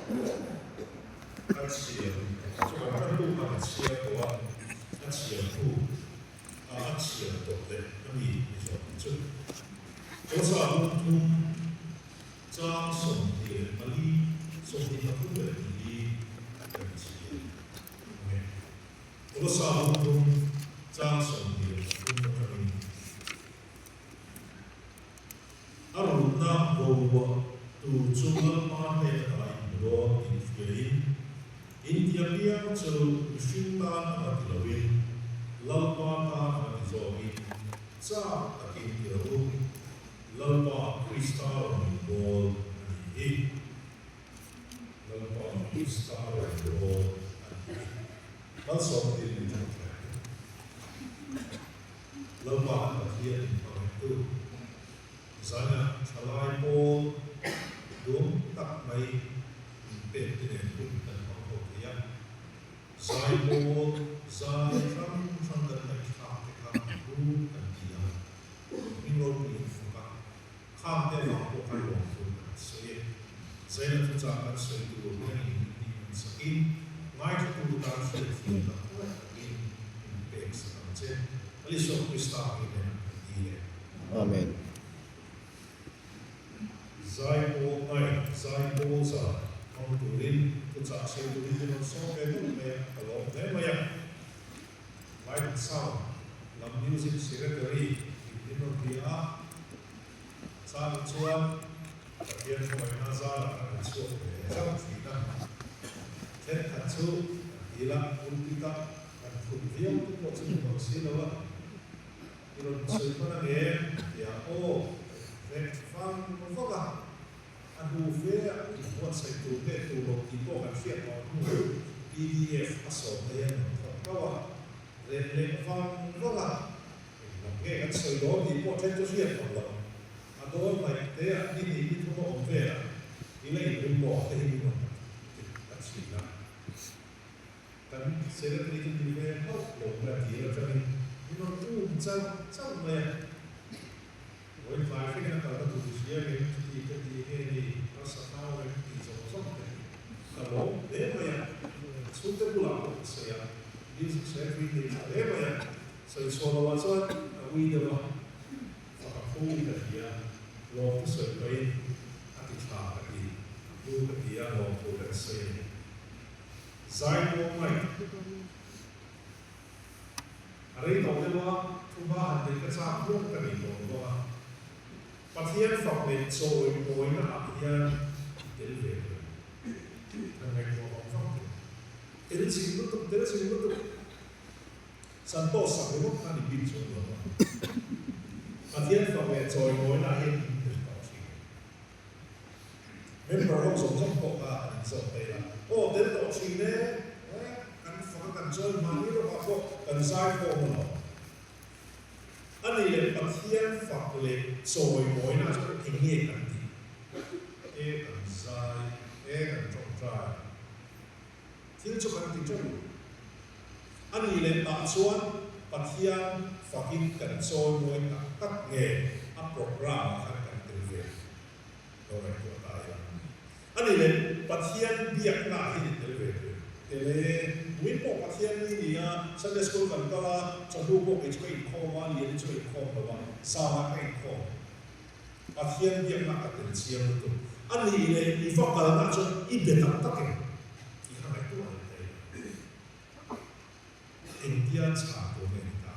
A chhiar chu kan tan tu khan a chhiar tawh a, a chhiar hnu a a chhiar tawh leh a mi ni zawk ang chu. Kawlsa bung thum chang 24, 34 kan chhiar ang e. Kawlsa bung thum chang 23 atangin. A rulhna boruak tur chu Lalpa hnen ata in hmu dawn tih hriain, in ti apiang chu mihring tan anga ti loin, Lalpa tan anga ti zawkin chak takin ti rawh u, Lalpa Krista rawn in bawl a nih hi. Lalpa Krista rawn in bawl a nih hi. Malsawm tir min thang thleng. Lalpa an Pathian in hmangaihtu Zaina thalai pawl duam tak mai min pek te nen hun kan hmang ho thei a. Zai pawl zai hrang hrang kan ngaihthlak te kha a hlu kan ti a, hming ropui in fak a, khang te avang pawh khan lawmthu kan sawi e. Zaina thuchah kan sawi tur hian in min tih hman sakin ngaithlatu tan hriatthiam tak takin min pek sak ang che. Isua Krista hi nen kan ti le. Amen. Zai pawl ngai, zai pawl za hmang turin thuchah sawi turin min rawn sawm ve deuh mai a, ka lawm hle mai a. Light and Sound lam Music Secretary in min rawn bia a, chang chuan Pathian hruaina zarah kan han chhuak ve leh zauh thin a. Thenkhat chu kan dil a, pulpit a kan phut viau te pawh chu ni mang si lo a, i rawn sawi hman ang em? tia aw vek vang vang a, a hnu fe a inbuatsaih tur nge tur lo tih pawh kan hriat vang hnu pdf a sawm na hian rawn thawk hlauh a, ren leh vang vang a, englam nge kan sawi dawn tih pawh then chu hriat vang lo. A dawn hnaih te ah ni hnih ni thum a awm vel a, i la inring maw te hi min rawn ti ta thin a. Kan secretary chu ti ve hauh lo mai a tir atangin min rawn um char char mai a. Vawiin tlai hringin a kalna tur i hria ngem chuti ka ti nge ni harsa thau reng tih zawng zawng te hi ka lawm hle mai a. Chhungte bulah pawh ka sawi a, music secretary nei tha hle mai a, sawi chhuah loh ah chuan a ui deuh a. Faka phu ka ti a, lawmthu sawi pahin a ti tha ka ti, hlu ka ti a, lawmthu kan sawi a ni. Zai pawh mai a rei tawh deuh a, thuhma han neih ka chak viau ka nei tawh lo a, Pathian fak leh chawi mawina ah hian i tel ve lo kan ngaihtuah vang vang thei. Tel ching lutuk, tel ching lutuk. San pawh sak ringawt kha ni bik chuan lo a. Pathian fak leh chawimawi lah hian in tel tawh thin. Member ho zawng zawng pawh kha an inzawm thei la. Aw tel tawh thin e, eh kan fak a kan chawi mahni rawkah pawh kan zai khawm a lo. A ni leh Pathian fak leh chawimawi lah chuan eng nge kan tih? E kan zai, e kan tawngtai. Thil chu kan ti teuh. A nih leh tah chuan Pathian fakin kan chawi mawi tak tak nge a program ah khan kan tel ve lo ngaihtuah ta ila. A nih leh Pathian biakna ah hian i tel ve tur. Tel e, buin pawh Pathian ni ni a, Sunday school kan kal a, chawhnu pawh kei chu ka inkhawm a, Liani chu a inkhawm lo a, zanah ka inkhawm. Pathian biakna ka tel chiang lutuk. A nih leh i va kalna chuan i be tak tak em? Tih kha ngaihtuah leh ta ila. Engtia chhan tur nge ni ta?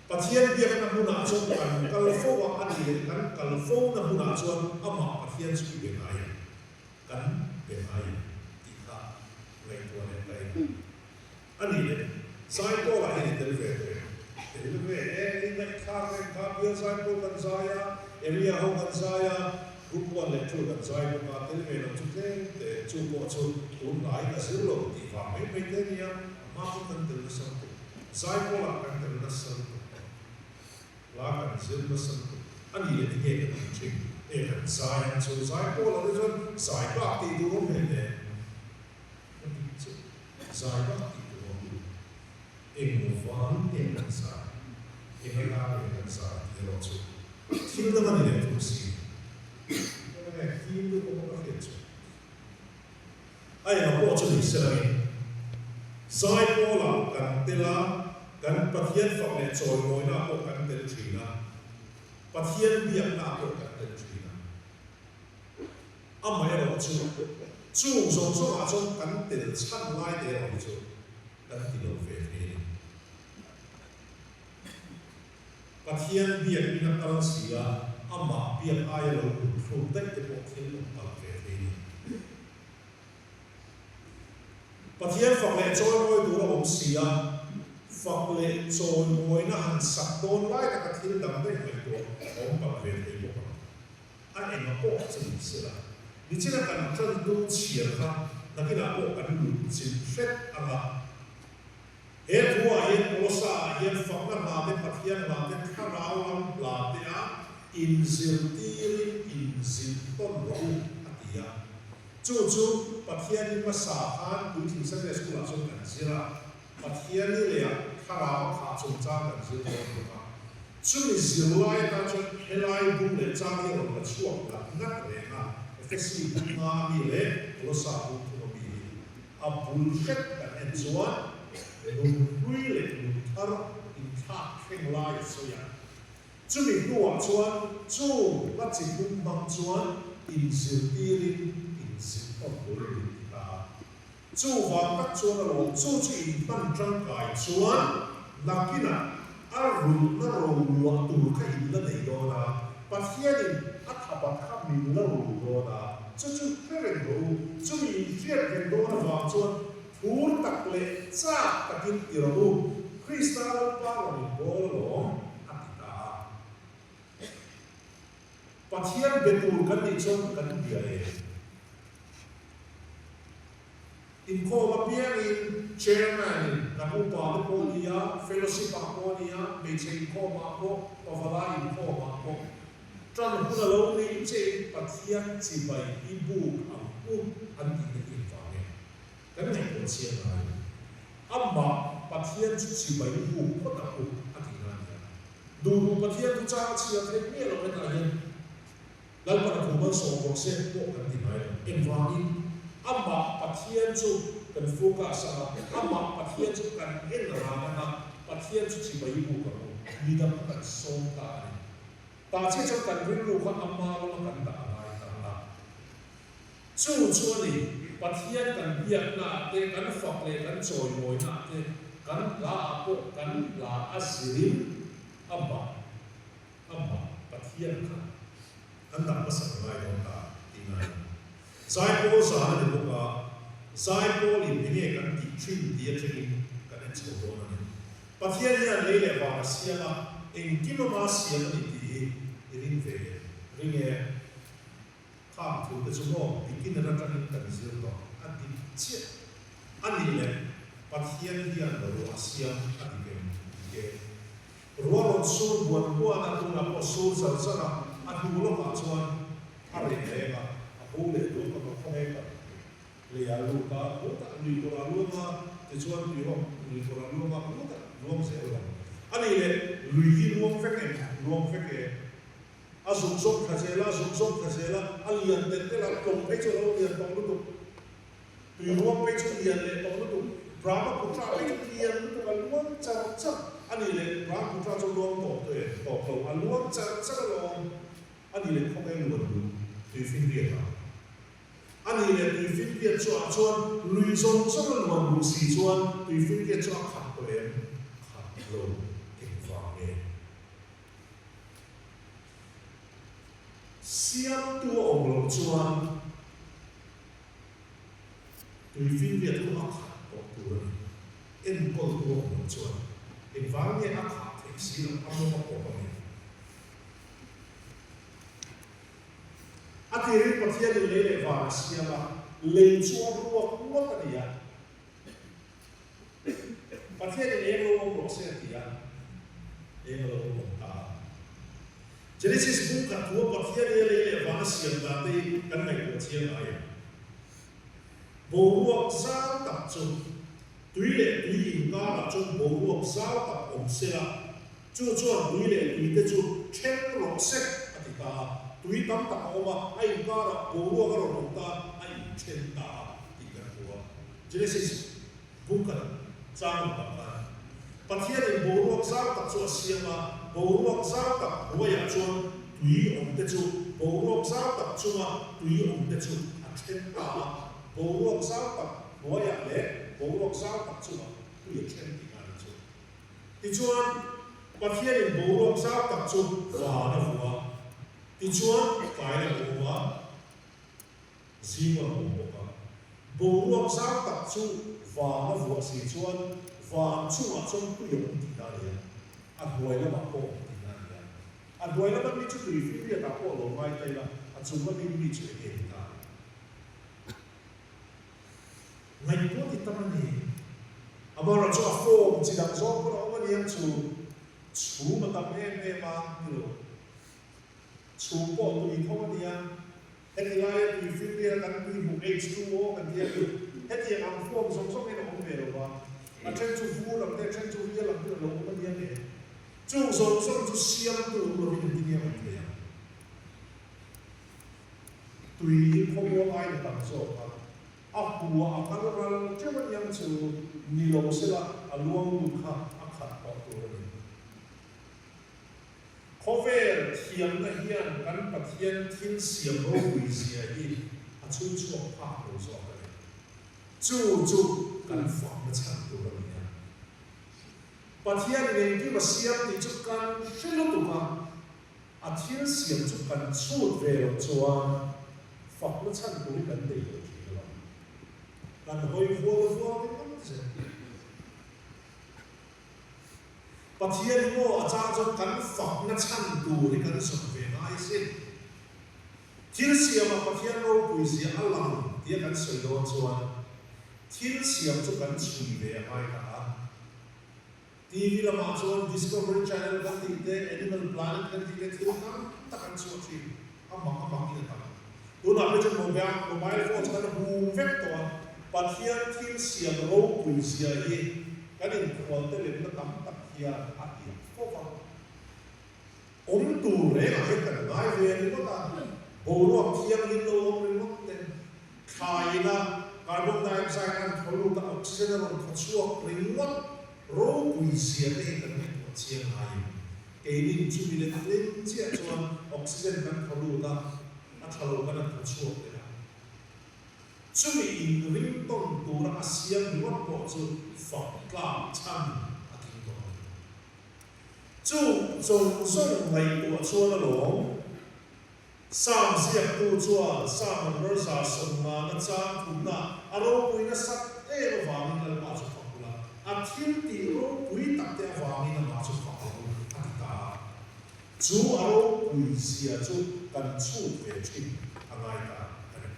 Pathian biakna hmunah chuan kan kal fo a, a nih leh kan kal fo na hmunah chuan amah Pathian chu i be ngai em? Kan be ngai em? Tih kha ngaihtuah leh ta ila. A nih leh, Zaipawl ah hian i tel ve tawh em? Tel ve e, i ngaihthlak reng kha, bial Zaipawl kan zai a, area ho kan zai a, group one leh two kan zai bawk a, tel ve lo chu tlem te, chu pawh chu tun hnai ka zir lo tih vang mai mai te nia, a hma pawn kan tel nasa lutuk, Zaipawl ah kan tel nasa lutuk tawh, hla kan zir nasa lutuk, a nih leh tinge kan tih thin, e kan zai ang chu, Zaipawl ah te chuan zai bak tih tur awm hle hle. Ka tih chu zai vak tih tur awm lo. Engmaw vangin nge kan zai, eng atan nge kan zai tih erawh chu thil dang a ni leh thung si. Eng nge fim deuh awm a ka hriat chu. Engpawh chu ni selangin, Zaipawlah kan tel a, kan Pathian fak leh chawimawina pawh kan tel thin a, Pathian biakna pawh kan tel thin a. Amaherawh chu, chung zawng zawngah chuan kan tel chhan lai te erawh hi chu kan ti lo ve thei a ni. Pathian biakin a kal si a, amah biak aia lo hmuhthluk daih te pawh thil awm palh ve thei a ni. Pathian fak leh chawimawi tur a awm si a, fak leh chawimawina han sak dawn lai taka thil dang daih ngaihtuah a awm palh ve thei bawk ang. A enga pawh chu ni sela, nichina kan tantu chhiar kha nakinah pawh kan lut chilh hret ang a. He thuah hian Kolosa-ah hian fakna hla te, Pathian hla te, thlarau lam hla te a inzirtirin inzilh tawn rawh u a ti a. Chu chu Pathian hmasa khan Puitling Sunday School-ah chuan kan zir a, Pathian ni leh ah thlarau a khah chungchang kan zir dawn bawk a. Chumi zirlai atan chuan helai bung leh chang hi a rawn la chhuak ngat ngat reng a, Efesi bung nga a mi leh Kolosa bung thum a mi hi. A bul hret kan en chuan nun hlui leh nun thar inthlak thleng lai a sawi a. Chumi hnuah chuan chung hla chi thum hmang chuan inzirtirin inzirtawp bul min ti ta a. Chuvang tak chuan a lawm chu chu inhman tangkai chuan nakinah a rulhna roluah tur kha in la nei dawn a, Pathianin a thabat kha min la rul dawn a, chu chu hre reng rawh u. Chumi in hriat reng dawn avang chuan phur tak leh chak takin ti rawh u, Krista Lalpa rawn inbawl alawm, a ti ta a. Pathian be tur kan nih chuan kan bia e. Inkhawm apiangin Chairman-in kan upa te pawh ni a, Fellowship-ah pawh ni a, hmeichhe inkhawmah pawh, pavalai inkhawmah pawh ṭan hun a lo nih chein Pathian chibai i buk ang u an tihna hi engvang nge? Kan ngaihtuah chiang ngai. Amah Pathian chu chibai i buk phawt ang u a tihna a ni a. Duhduh Pathian thuchang a chhiar theih miah loh hetah hian Lalpan a thu malsawm rawh se pawh kan ti ngai lo. Engvangin? Amah Pathian chu kan focus ang a, amah Pathian chu kan en ran ang a, Pathian chu chibai buk ang u, midang kha kan sawm ta a ni. Tah chiah chuan kan rilru kha ama lama kan dah a ngai ta a. Chu chu a ni, Pathian kan biakna ah te, kan fak leh kan chawimawina ah te, kan hla ah pawh kan hla a zirin amah Amah Pathian kha an dah hmasak ngai dawn ta tih ngai lo. Zaipawl zan a ni bawk a, Zaipawlin enge kan tih thin tih atangin kan en chho dawn a ni. Pathian hian lei leh van a siam a, engkim ama siam a ni tih hi i ring ve em? Ring e. Khang thu te chu maw beginner atangin kan zir tawh a dik chiah a nih leh Pathian hian ruah siam a dik em? Dik e. Ruah rawn sur buan buan a, tunah pawh sur zar zar a, a hnu lawkah chuan a reh reng a, a bo leh duak a, ka khawnge ka lei ah lut a, khutah lui kawr ah luang a, tichuan tui rawng lui kawr ah luang a, khutah luang zel lo. A nih leh lui hi luang vek em? Luang vek e. A zuk zawk thla zel a, a zuk zawk thla zel a, a lian telh telh a, tlawng phei chu a lo lian tawh lutuk. Tui ruang phei chu lian leh tawh lutuk, Brahmaputra phei chu lian lutuk a luang char char a nih leh Brahmaputra chu luang tawp tawh em? Tawp lo, a luang char char alawm a nih leh khawnge luan duh tui finriat ah a nih leh tui finriat chu ah chuan lui zawng zawng a luan duh si chuan tui finriat chu a khat tawh em? Khat lo, engvang nge? Siamtu a awm loh chuan tuifinriat khu a khat tawh tur a ni. Enkawltu a awm loh chuan engvang nge a khah theih si loh a mawng a pawp a ni. A tirin Pathianin lei leh van a siam a, lei chu a ruak ngawt a ni a. Pathianin eng lo awm rawh se a ti a, eng a lo awm ta a. Genesis bung khat thua Pathian i a lei leh van a siam dan te hi kan ngaihtuah chiang ngai em? Boruak zau tak chu tui leh tui inkarah chuan boruak zau tak awm se la, chu chuan tui leh tui te chu then rawh se a ti ta a. Tui tam tak a awm a, a inkarah boruak a rawn awm ta a, a inthen ta a tih kan hmu a. Genesis book a chang ruk ah khan Pathianin boruak zau tak chu a siam a, boruak zau tak hnuaiah chuan tui awm te chu boruak zau tak chunga tui awm te chu a then ta a, boruak zau tak hnuaiah leh boruak zau tak chungah tui a then tihna a ni chu. Tichuan, Pathianin boruak zau tak chu van a vuah a, tichuan tlai lam a awm a, Zing a awm bawk a. Boruak zau tak chu van a vuah si chuan van chungah chuan tui a awm tihna a ni a, a hnuai lamah pawh a awm tihna a ni a. A hnuai lama mi chu tui finriatah pawh a lo ngai ta ila, a chung lama mi chu enge ni ta? Ngaihtuah ti tam a ni. Amaherawh chu a form chi dang zawng pawn a awm a niang chu chhum a tam em em a ni lo. Chhum pawh tui tho a nia. Heti laia tui finriat kan tui hmuh H2O kan tia hi hetiang ang form zawng zawng hian a awm ve lo va. A then chu vur ang te, a then chu rial ang ten a lo awm a nia nge. Chung zawng zawng chu siamtu awm lovin engtin nge a awm thei ang? Tui hi khawmuang aina tam zawk a, a hua a kal ral teuh a niang chu ni lo sela a luang lut kha a khat tawh tur a ni. Khawvel thiamna hian kan Pathian thil siam ropui zia hi a chhui chhuak phak lo zawk a ni. Chu chu kan fakna chhan tur a ni a. Pathianin engkim a siam tih chu kan hre lutuk a, A thil siam chu kan chhut ve loh chuan fakna chhan tur hi kan nei lo thin a lo. Kan hawi vual vual ringawt zel. Pathian hi maw a chang chuan kan fakna chhan tur hi kan zawm ve ngai sin. Thil siamah Pathian ropui zia a lang tia kan sawi dawn chuan thil siam chu kan chhui ve a ngai ta a. TV lamah chuan Discovery Channel kan tih te, Animal Planet kan tih te thil tam tak an chhuah thin. A mak a mak in a tam. Tunah pawh chuan mobile mobile phones kan hum vek tawh a, Pathian thil siam ropui zia hi kan inkhual te lemna tam tak hian a iak fo va. Awm tur rengah hian kan ngai ve ringawt a, boruak thianghlim lo awm ringawt te, thlaina carbon dioxide an thaw lut a, oxygen a rawn thaw chhuak ringawt ropui zia te hi kan ngaihtuah chiang ngaiin keinin chumi let tlem chiah chuan oxygen kan thaw lut a, a tha lo kan an thaw chhuak leh a. Chumi inring tawn tura a siam ringawt pawh chu fak tlak chhan a tling tawh a ni. Chu zawng zawng ngaihtuah chuan alawm. Psalm ziaktu chuan Psalm number 150 chang thumna a ropui nasat em avangin Lalpa chu fak ula, a thil tih ropui tak te avangin amah chu fak rawh u a ti ta a. Chu a ropui zia chu kan chhut ve thin a ngai ta a ni.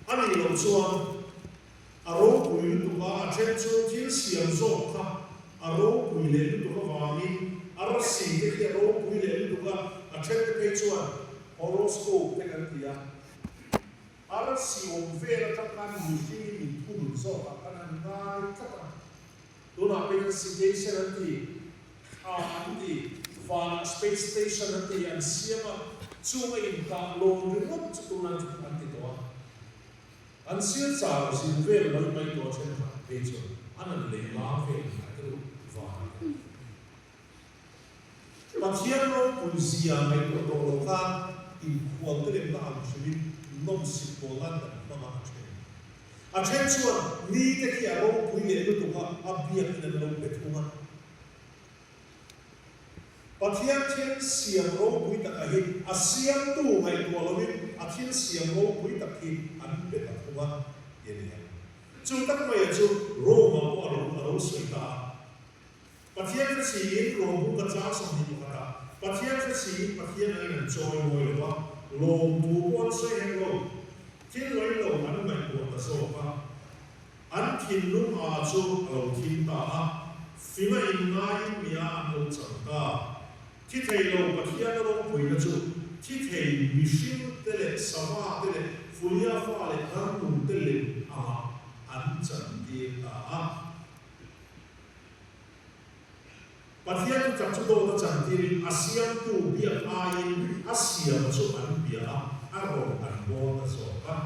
A nih loh chuan a ropui lutuk a, a then chu thil siam zawk kha a ropui leh lutuk avangin a rasi te khi a ropui leh lutuk a, a then te phei chuan horoscope te kan ti a, a rasi awm vel atang khan mihringin min thunun zawkah khan an ngai tlat a, tunah pawhin an citation an ti, thla an ti, vanah space station an ti, an siam a, chung a inkah lawn ringawt chu tunah an ti tawh a. An sir char zin vel mai mai tawh a thenkhat phei chuan an an lei lam vel hna te ruh van a ni. Pathian ropui zia ngaihtuah tawh lo khan inkhual te lemna ang hrimin nawmsip pawl nan kan hmang a a then. A then chuan ni te khi a ropui leh lutuk a, a biakin an lo pe thung a. Pathian thil siam ropui taka hi a siamtu ngaihtuah loin a thil siam ropui tak hi an pe ta thung a ti a ni ang. Chu tak maia chu Rome-ah pawh a lo a lo sawi ta a. Pathian hre siin Rome bung ka chang 21 ah Pathian hre siin Pathian angin an chawi mawi lo va, lawmthu pawh an sawi hek lo. Thil ngaih lo an ngaihtuah ta zawk a. An thinlung a chu a lo thim ta a, fima inngaiin mia an lo chang ta. Thi thei lo Pathian a ropuina chu thi thei mihring te leh sava te leh fulia fa leh rannung te lem angah an chantir ta a. Pathian thuchak chu dawt a chantirin a siamtu biak aiin a siama chu an bia a, a rawn an bawl ta zawk a.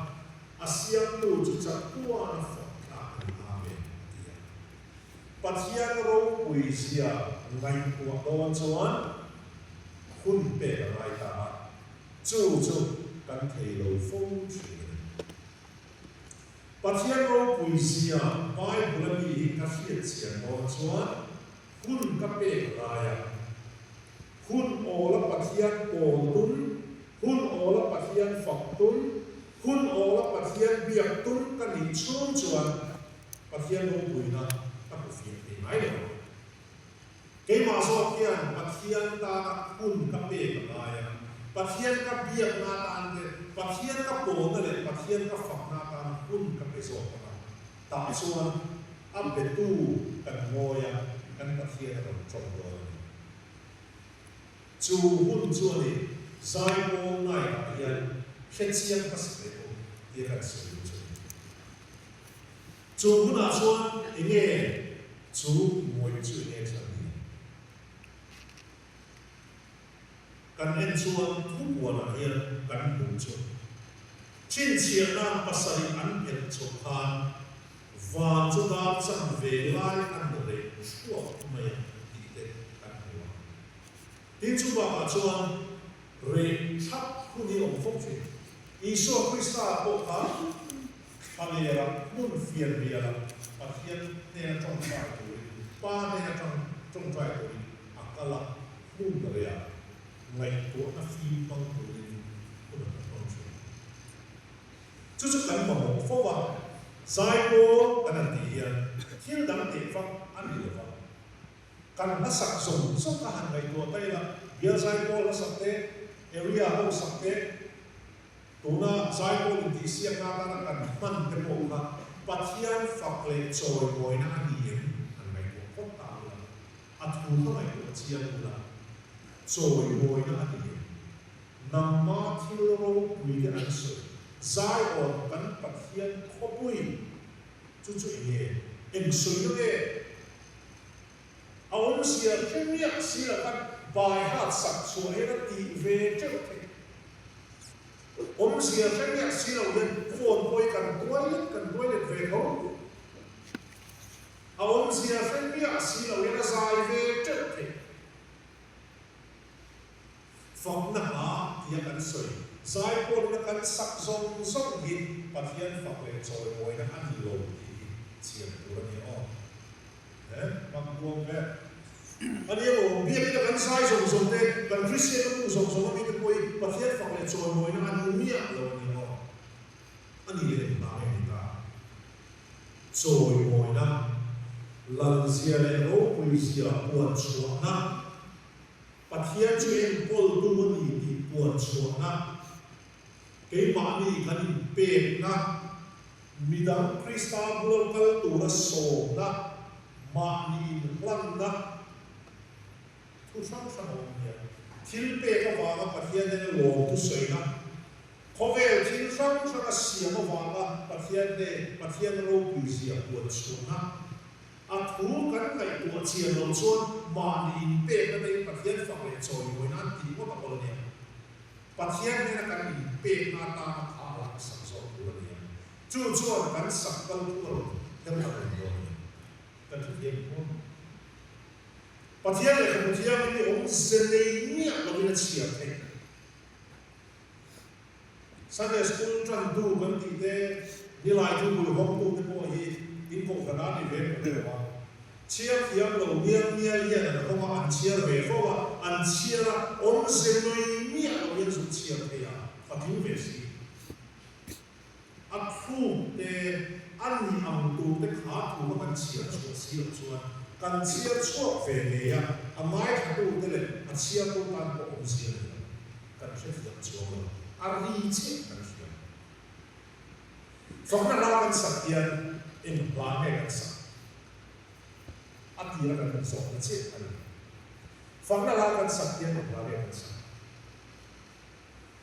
A siamtu chu chak tuan a fak thlak a ni. Pathian ropui zia ngaihtuah dawn chuan hun pek a ngai ta a, chu chu kan thei lo fo thin a ni. Pathian ropui zia Bible a mi hi ka hriat chian dawn chuan hun ka pek a ngai a. Hun awla Pathian pawl tum, hun awla Pathian fak tum, hun awla Pathian biak tum ka nih chhung chuan Pathian ropuina ka hmu fiah thei ngai lo ang. Keimah zawk hian Pathian tana hun ka pek a ngai a, Pathian ka biakna atan te, Pathian ka pawlna leh Pathian ka fakna atana hun ka pe zawk ang a, tah chuan a betu kan ngawi a, kan Pathian a rawn tawng dawn a ni. Chu hun chu a ni, Zaipawl Night-ah hian hrechiang hmasa teh u tia kan sawi duh chu a ni. Chu hunah chuan enge chu ngawih chu enge chhan ni? Kan en chuan thupuanah hian kan hmuh chu chhinchhiahna pasarih an phelh chho khan van chu dar chanve lai an reh thuak mai a tih te kan hmu a. Tin chu bakah chuan reh thlap hun hi a awm fo thin. Isua Krista pawh kha Thlalera hmun fianriala Pathian hnena tawngtai turin, Pa hnena tawngtai turin a kal a, hmun rehah ngaihtuahna fim hmang turin hun a hmang thin. Chu chu kan mamawh fo a, zaipawl kan han tih hian thil dang teh fak a ni lo va, kan hlasak zawng zawng a han ngaihtuah ta ila, bial zaipawl hlasak te, area ho sak te, Tuna Zaipawl intihsiakna atana kan hman te pawh kha Pathian fak leh chawimawina a ni em? An ngaihtuah phawt ta ula, a thu kha ngaihtuah chiang ula, chawimawina a ni em? Nangma thil ropui te an sawi, Zion kan Pathian khawpui chu chu eng nge? Eng sawina nge? A awmzia hre miah si lo khan bai hat sak chhuah hian a tih ve teuh theih. Awmzia hre miah si lo hian phone pawh hi kan tuai let kan tuai let ve tho. A awmzia hre miah si lo hian a zai ve teuh theih. Fakna hla tia kan sawi, zaipawlna kan sak zawng zawng hi Pathian fak leh chawimawina a ni lo tih hi chian tur a ni aw. He mak nuam ve. A nia lo, biakina kan zai zawng zawng te, kan Kristianna bu zawng zawng ami te pawh hi Pathian fak leh chawimawina a ni miah lo a ni aw. A ni leh engvang nge ni ta? Chawimawina, lalzia leh ropuizia puan chhuahna, Pathian chu enkawltu a ni tih puan chhuahna, keimahni kan inpekna, midang Krista bula kal tura sawmna, mahni inhlanna thu hrang hrang a awm hian thilpek avanga Pathian hnena lawmthu sawina, khawvel thil hrang hranga siam avanga Pathian hnen Pathian ropuizia puan chhuahna, A thu kan ngaihtuah chian loh chuan mahni inpekna te hi Pathian fak leh chawimawi nan tih ngawt a kawl a nia. Pathian hnena kan inpekna atana kha a lak sak zawk tur a nia. Chu chuan kan sak kal thu a rawn her ta reng dawn a ni. Kan hrethiam pawh. Pathian lehkhabu thiangin i awmze nei miah loin a chhiar theih. Sunday School tantu kan tih te, nilai thu bul hawngtu te pawh hi in kohhran a ni ve ka hre lo a. Chhiar thiam lo mial mial hian an hawng a, an chhiar ve fo a, an chhiar a, awmze nui miah lo hian zuk chhiar thei a, patling ve si. A thluk te, a nih ang tur te kha thu kha kan chhiar chhuah si loh chuan kan chhiar chhuak ve ngei a, a ngaithlatu te leh a chhiartu tan pawh awmzia ni lo. Kan hrethiam chuang lo, a ri chiah kan hria. Fakna hla kan sak hian eng hla nge kan sak? A tira kan han zawhna chiah a ni. Fakna hla kan sak hian eng hla nge kan sak?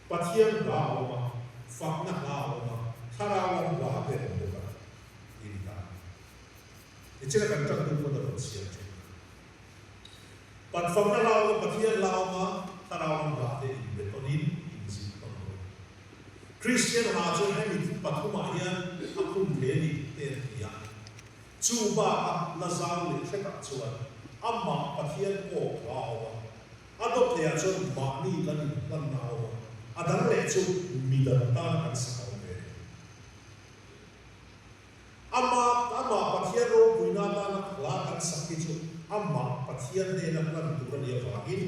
Pathian hla a awm a, fakna hla a awm a, thlarau lam hla te a awm bawk a, ti ni ta. Tichina kan tan tu pawn a rawn siam thin. Pat fakna hla a awm a, Pathian hla a awm a, thlarau lam hla te inbe tawnin inzir tawn bawk a. Kristian hla chu hemi pathumah hian a khum thei a ni te an ti a. Chu baka la zau leh hretah chuan amah Pathian kawk hla a awm a, a dawt lehah chuan mahni kan inhmanna a awm a, a dang leh chu midang tana kan sak a awm ve. Amah, amah Pathian ropuina atana hla kan sak hi chu amah Pathian hnena hlan tur a nih avangin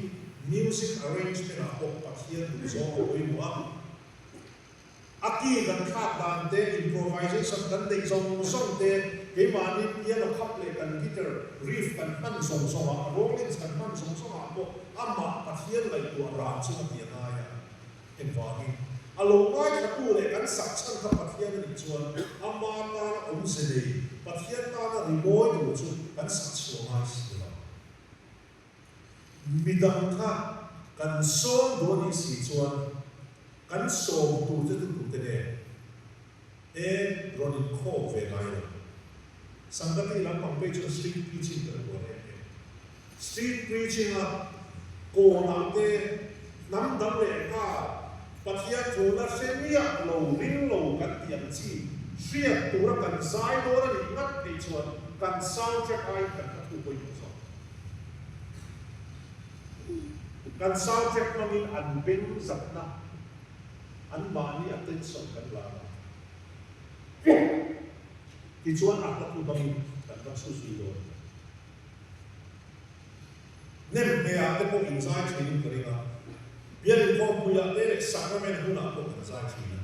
music arrangement ah pawh Pathian duhzawng a pawimawh a. A key kan thlak dan te, improvisation kan neih zawng zawng te, keimahni piano khap leh kan guitar riff kan hman zawng zawng ah, rollings kan hman zawng zawng ah pawh amah Pathian ngaihtuah ran chu a ti a ngai a. Engvangin? A lo ngaithlatu leh kan sak chhan kha Pathian a nih chuan ama tana awmze nei, Pathian tana rimawi tur chu kan sak chhuah ngai si lo. Midang kha kan sawm duh a nih si chuan kan sawm tur che chu tute nen e rawn inkhawm ve ngai lo. Sangati lampang phei chuan street preaching kan buai em em. Street preaching a kawnah te hnam dang leh nghal Pathian thuna hre miah lo ring lo kan tih ang chi hriat tura kan zai dawn a nih ngat phei chuan kan sound track aiin kan hla thu pawimawh zawk. Kan sound track hmangin an beng zatna an mahni attention kan la a. Tichuan a hla thu hmangin kan va chhu zui dawn. Nem hmehah te pawh inzai thinin ka ring a, Bial inkhawmpuiah te leh Sacrament hunah pawh kan zai thin a.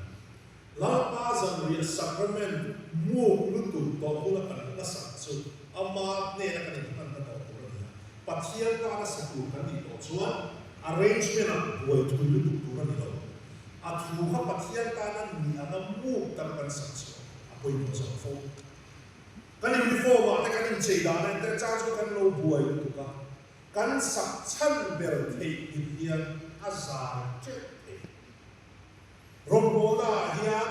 Lalpa zanriah Sacrament muk lutuk tawh huna kan hla sak chu ama hnena kan inhmanna tawh tur a ni a. Pathian tana sa tur kan nih tawh chuan arrangement-ah buai thui lutuk tur a ni lo. A thu kha Pathian tana ni anga muk taka kan sak chu a pawimawh zawk fo. Kan uniform ah te kan inchei dan en te chang chu kan lo buai lutuk a, kan sak chhan ber theih hlim hian a zai teuh thei. Rawngbawlna ah hian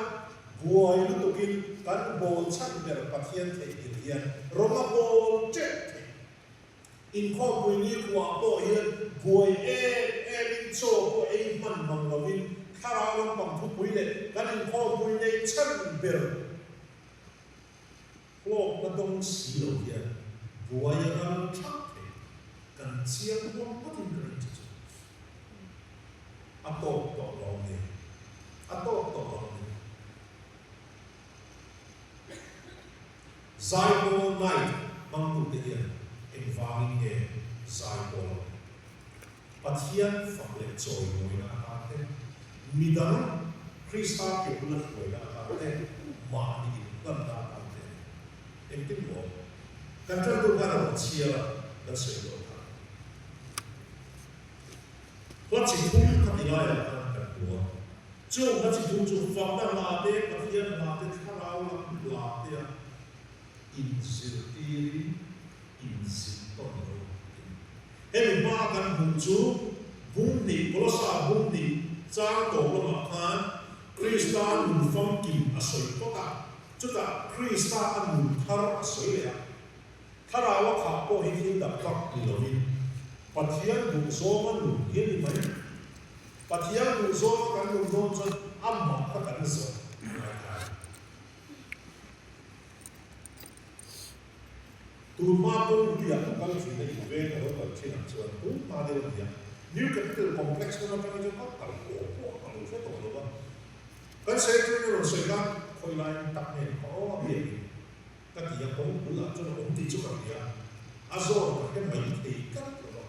buai lutuk in kan bawl chhan ber Pathian theih hlim hian rawng a bawl teuh thei. Inkhawmpui ni khuah pawh hian buai em em in chaw pawh ei hman mang lo in thlarau lampang thupui leh kan inkhawmpui nei chhan ber Hlawkna dawng si lo hian buai a ral thak thei. Kan chiang huam ngawtin ka ring che chu. A tawk tawh lo ang ni. A tawk tawh lo ang ni. Zaipawl Night hmangtute hian engvangin nge zaipawl ang? Pathian fak leh chawimawina atan te, midang Krista ke bula hruaina atan te, mahni inhlanna atan te a ni. Engtin maw? Kan ṭantu khan a rawn chhiar a, kan sawi tawh kha. Hla chi thum kha ti laiah khan kan hmu a. Chung hla chi thum chu fakna hla te, Pathian hla te, thlarau lam hla te a inzirtirin inzilh tawn lo a ni. Hemi hma kan hmuh chu bung hnih, Kolosa bung hnih chang tawp lamah khan Krista nun famkim a sawi phawt a, chutah Krista a nun thar a sawi leh a. Thlarau a khah pawh hi thil dang vak ni lovin Pathian duhzawnga nun hi a ni mai. Pathian duhzawnga kan nun dawn chuan amah kha kan zawh a ngai ta a ni. Tun hma kawngpuiah ka kal thin a inveng ka lo kal thin ang chuan tun hma deuh a ni a, New Capital Complex lam atangin chuan ka kal pawh pawh ka lo hre tawh lo va, kan secretary rawn sawi khan khawi laiin tak nge ka aw a biakin ka ti a, kawng bulah chuan a awm tih chu ka hria, a zawn ka hre mai thei tlat lo va,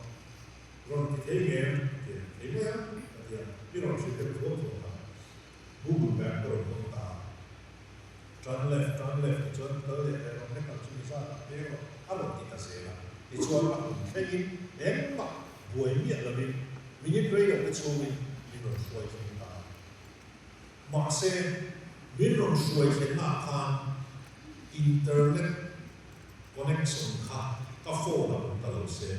rawn ti thei nge em? Ka ti a, thei mai a, ka ti a, i rawn hrilh deuh thuam thuam kha Google Map ka rawn hmang ta a. Turn left, turn left ti chuan kal leh leh rawn hlek ang chu ni zat ah peng rawh a rawn ti ta zel a. Tichuan a hun thlengin engmah buai miah lovin minute rei lo te chhungin min rawn hruai thleng ta a. Mahse, min rawn hruai thlenna ah khan internet connection kha ka phone ah awm ta lo se,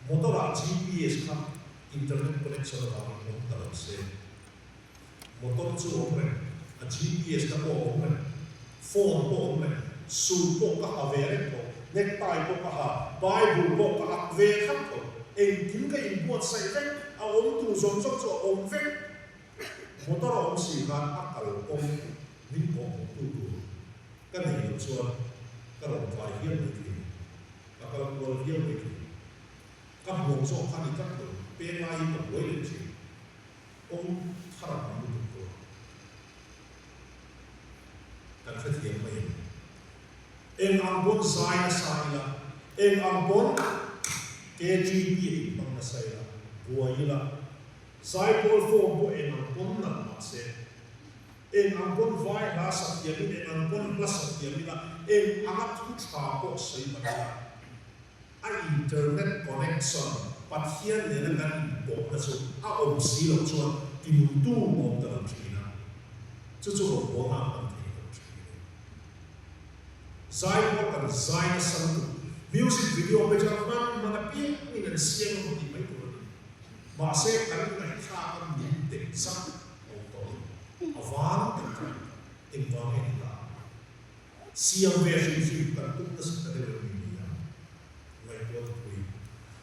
motor ah GPS kha internet connection avangin awm ta lo se, Motor chu awm reng, a GPS na pawh awm reng, phone pawh awm reng, suit pawh ka ha ve reng tho, necktie pawh ka ha, Bible pawh ka ak ve thlap tho, engkim ka inbuatsaih vek, a awm tur zawng zawng chu a awm vek. Motor a awm si khan a kal kawng min kawhhmuhtu tur ka nei loh chuan. Ka rawn tlai hial mai thei a ni. Ka kal kual viau mai thei. Ka hmuam zawk kha ni tlat lo, peng lai hi ka buai leh thin. Kawng thar a tam lutuk tur kan hrethiam mai em? Eng ang pawn zai nasa ila, eng ang pawn KGB a inhmang nasa ila, buai ila, zaipawl form pawh eng ang pawn nalh mah se, eng ang pawn vai hla sa thiam in, eng ang pawn hla sa thiam ila, eng anga thu tha pawh sawi mah ila, A internet connection Pathian nena kan inpawhna chu a awm si loh chuan tinungtu awm ta lo thin a, chu chu rawngbawlna a hman thei lo thin a ni. Zai pawh kan zai nasa lutuk, music video pawh chuan hman hman apiangin an siam emaw tih mai tur a ni. Mahse kan ngaihthlak a min tek zak awm tawh lo, a vang tek tlat engvang nge ni ta? Siam ve hrim hrim kan tum nasa ta deuh em ni nia ngaihtuah ta pui.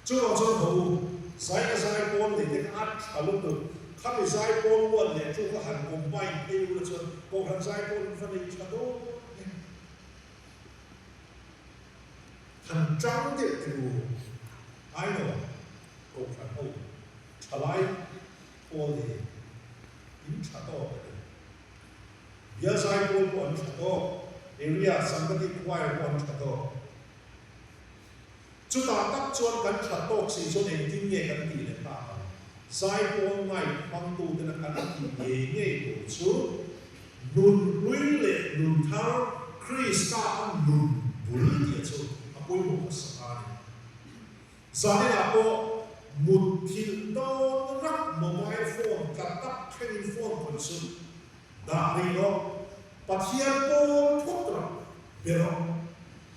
Chuvang chuan ho u, zai ka zai pawn nei te kha a tha lutuk, khami zai pawn uan leh chu ka han combine phei ula chuan Kohhran zai pawn in va nei tha dawn em. Han tang deuh teh u, I know, Kohhran ho thalai pawl hi in tha tawk a ni. Bial zaipawl pawh an tha tawk, Area Sangati Choir pawh an tha tawk. Chutah tak chuan kan tha tawk si chuan engtin nge kan tih leh tak ang? Zaipawl ngaih hmangtutena kan tih ngei ngei tur chu nun hlui leh nun thar Krista a nun bul tih chu a pawimawh hmasa ta a ni. Zaninah pawh mutthilh dawn rak mobile phone tla tak thlengin phone khawih chu dah rih rawh, Pathian pawn phawt rak be rawh,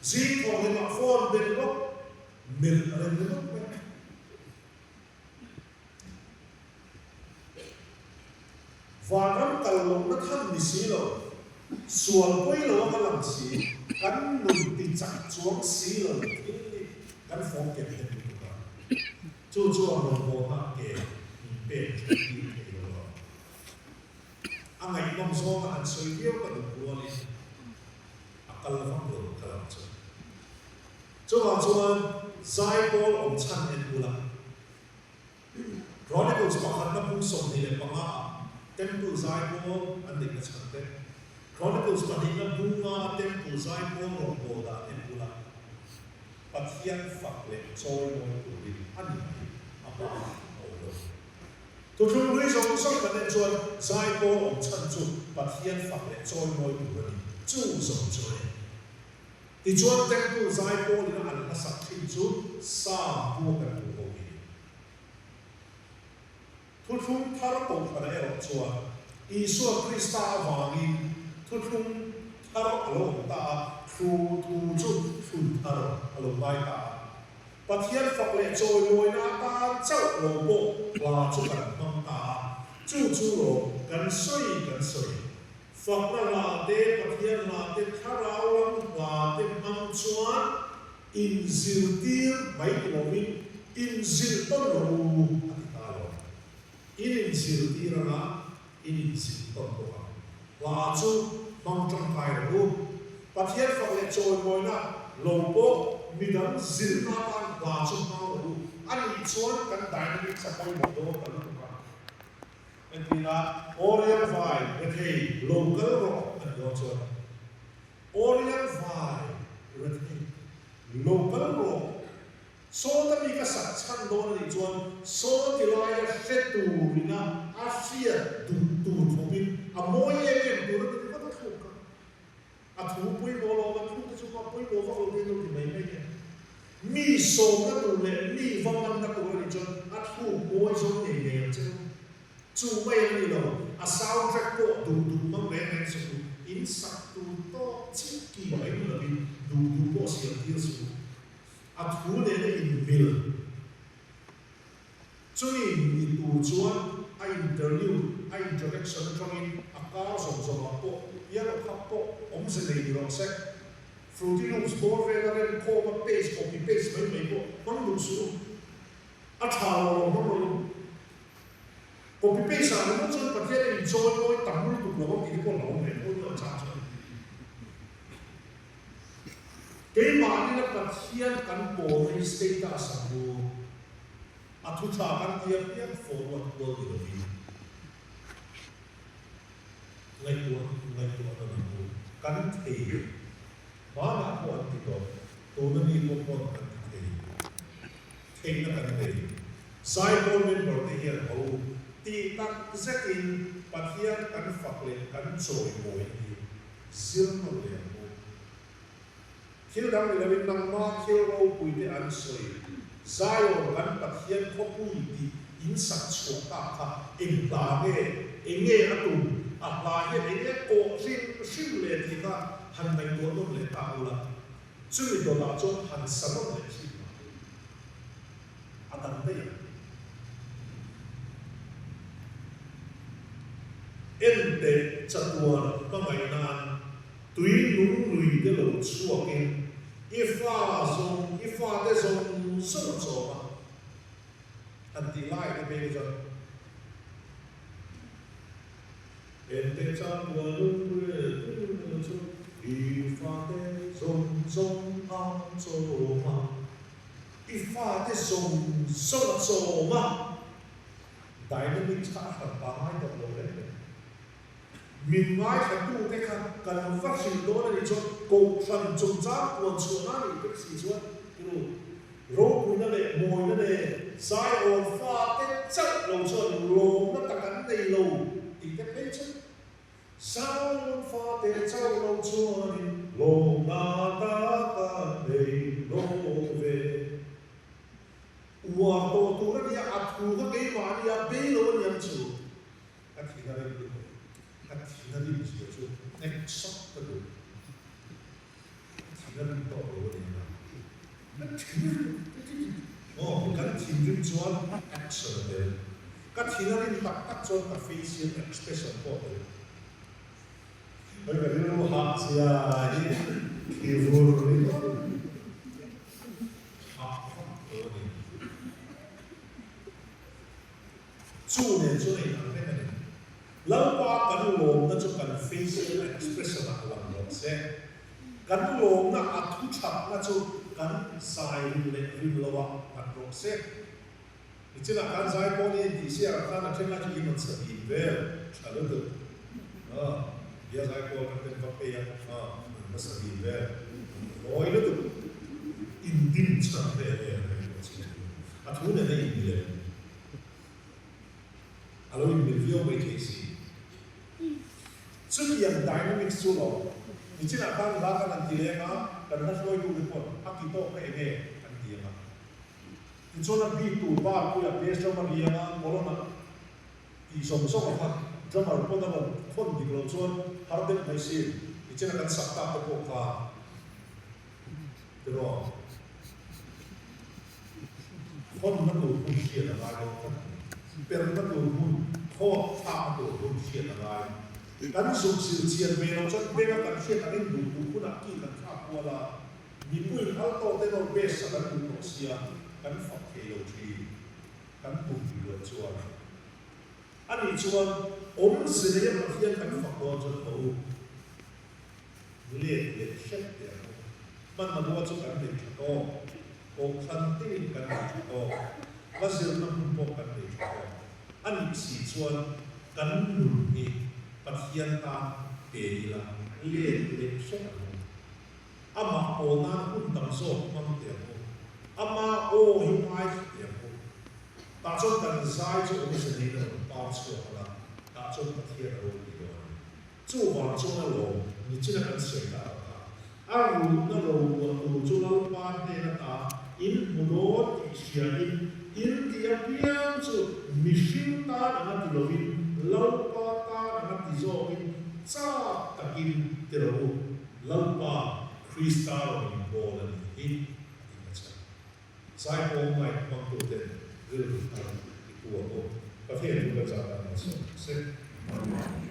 zing thawh hlimah phone bel rawh, melh reng ringawt mai. Vanram kal lohna than ni si lo, sual pawi lo anga lang si, kan nun ti chak chuang si lo thil hi kan fawm ken hnem lutuk a. Chu chuan rawngbawlna ke min pek that tir thei lo a. A ngaihnawm zawnga han sawi viau ka duh rualin a kal vak lo ka lang chu. Chuvang chuan zaipawl awm chhan en ula, Chronicles pakhatna bung 25 ah Temple zaipawl an neihna chhan te, Chronicles pahnihna bunga Temple zaipawl rawngbâwl dan en ula, Pathian fak leh chawimawi turin a ni mai, a bak a awm lo. Thuthlung hlui zawng zawng kan en chuan zaipawl awm chhan chu Pathian fak leh chawimawi tur a ni, chu zawng chu a ni. Tichuan Temple zaipawlin a an hmasak thin chu Psalm bu kan hmuh ho hi. Thuthlung thar kohhranah erawh chuan Isua Krista avangin thuthlung thar a lo awm ta a, thu thu chu thlun thar a lo ngai ta a. Pathian fak leh chawimawina atan chauh lo pawh hla chu kan hmang ta a, chu chu lo kan sawi kan sawi. Fakna hla te, Pathian hla te, thlarau lam hla te hmang chuan inzirtir mai ti lovin inzilh tawn rawh u a ti ta lo. In inzirtir anga in inzilh tawn bawk ang. Hla chu hmang tangkai rawh u. Pathian fak leh chawimawina lo pawh midang zilhna atan hla chu hmang rawh u. A nih chuan kan dynamics a pawimawh dawn ta lutuk a. Entina, Oriel vai rethei lo kal rawh a ni dawn chuan, Oriel vai rethei lo kal rawh, Sawta mi ka sak chhan dawn a nih chuan saw ti laia hre turina a hriat duh tur khawpin a mawi em em tur a ni ringawt a thluk a. A thu pawimawh lo a thu te chu a pawimawh vak lo te lo ti mai mai e. Mi sawmna tur leh mi va manna tur a nih chuan a thluk mawi zawng ngei ngei ang che u. Chu mai a ni lo, a sound track pawh duh duh hmang reng reng suh u, in sak tur tawk chiah ki mai ni lovin duh duh pawh siam tir suh u. A thu nena inmil. Chumi ni tur chuan a interlude, a introduction atangin a kar zawm zawmah pawh piano khap pawh awmze nei ni rawh se. Fruity Loops bawr vela rem khawma paste copy paste mai mai pawh hmang duh suh u. A tha lo lo hmang lo u. Copy paste ah ringawt chuan Pathian a inchawi mawi tam lutuk lo ang tih te pawh a lo awm ve tho nia chang chuan. Keimahni na Pathian kan pawlna hi status a hmu. A thu tha kan ti apiang forward kual ni lovin ngaihtuah ngaihtuahna na hmu kan thei. Hmanah pawh an ti tawh, tuna mi pawh pawn kan ti thei. Theihna kan nei. Zaipawl member te hian ho tih tak zetin Pathian kan fak leh kan chawimawi hi zir nawlh leh ang u. Thil dang ni loin nangmah thil ropui te an sawi. Zion kan Pathian khawpui tih in sak chhuah tak kha eng hla nge, eng nge a tum, a hla hian eng nge kawh hrim hrim le tih kha han ngaihtuah nawm leh ta ula, chumi dawtah chuan han sa nawm leh thin mah ula. A dang daih ang. Enteh chatuan hmangaihnain Tui nung lui te lo chhuakin i fa zawng, i fate zawng zawng a chawm a, han tih lai te phei chu chuan Ente changkua lung leh tui nung chu i fate zawng zawng a chawm a, i fate zawng zawng a chawm a, dynamics kha a hran pangngai tawh lo reng reng. Min ngaithlatute kha kan va hrilh dawn a nih chuan Kohhran chungchang puan chhuahna a nih vek si chuan tiru ropuina leh mawina nen Zion fate chauh lo chuan lawmna tak an nei lo tih te phei chu Zion fate chauh lo chuanin lawmna tak an nei lo ve. Uar tawh tur a nia, a thu kha keimah a nia, bei lo a niang chu. Ka thin a rim lutuk. Ka thin a rim zia chu hnek sawk ka duh. Ka thin a rim tawh lo a ni ang a. Ka thin a rim Aw, kan thin rim chuan action a tel. Ka thin a rim tak tak chuan ka facial expression pawh a tel. Hei ka rilru hah zia hi khi vur ringawt. Hah vak lo a ni. Chu nen chuan a inang reng a ni. Lalpa kan lawmna chu kan facial expression ah lang rawh se. Kan lawmna a thu thatna chu kan zai rin leh rin lo ah nghat rawh se. Nichinah khan zai pawh ni intih siarah khan a then lai chu in rawn sa dîm vel tha lutuk. Bia zai pawl kan ten va phei a, an va sa dîm vel mawi lutuk. Indim chhan hle hle ang reng pawh chi chu a thu nen a inmil em? A lo inmil viau mai thei si. Chutiang dynamics chu lo nichinah khan hla kan han ti leng a, kan hla hruaitu te paw'n a ti tawk kha enge an ti ang a. Tichuan a beat tur bar puia bass drum a ri ang a, column a tih zawng zawng a kha drummer pawn a rawn thawn dik lo chuan har deuh mai si. Nichinah kan sak tak te pawh kha tiraw? Hawnna tur hmun hriat a ngai dawn tlat a ni. Perna tur hmun, thawk thlakna tur hmun hriat a ngai. Kan zuk zir chian ve loh chuan benga kan hriat angin duh duh hunah ki kan thlak kual a, mipuiin alto te rawn base a kan duh tawh sia, kan fak thei lo thin. Kan tum tih loh chuan. A nih chuan awmze neia Pathian kan fak dawn chuan ka u. Let leh hrep teh ang u. Hmanna bua chu kan nei tha tawk. Kohhran tinin kan nei tha tawk. Hla zirna hmun pawh kan nei tha tawk. A nih si chuan kan nun hi Pathian tan pe ila let leh hrep ang u. Amah aw nan hun tam zawk hmang teh ang u. Ama aw hi ngaithla teh ang u. Tah chuan kan zai chu awmze neiin a rawn par chhuak ang a, tah chuan Pathian a ropui dawn a ni. Chuvang chuan a lawm nichina kan sawi ta ang kha, a rulhna ro luah tur chu Lalpa hnen ata in hmu dawn tih hriain in tih apiang chu mihring tan anga ti lovin Lalpa tan anga ti zawkin chak takin ti rawh u, Lalpa Krista rawn inbawl a nih hi, a ti ta chhan. Zaipawl mic hmangtuten rilru thar i pu ang u. Pathian thu kan zah dan malsawm ang se. Amen.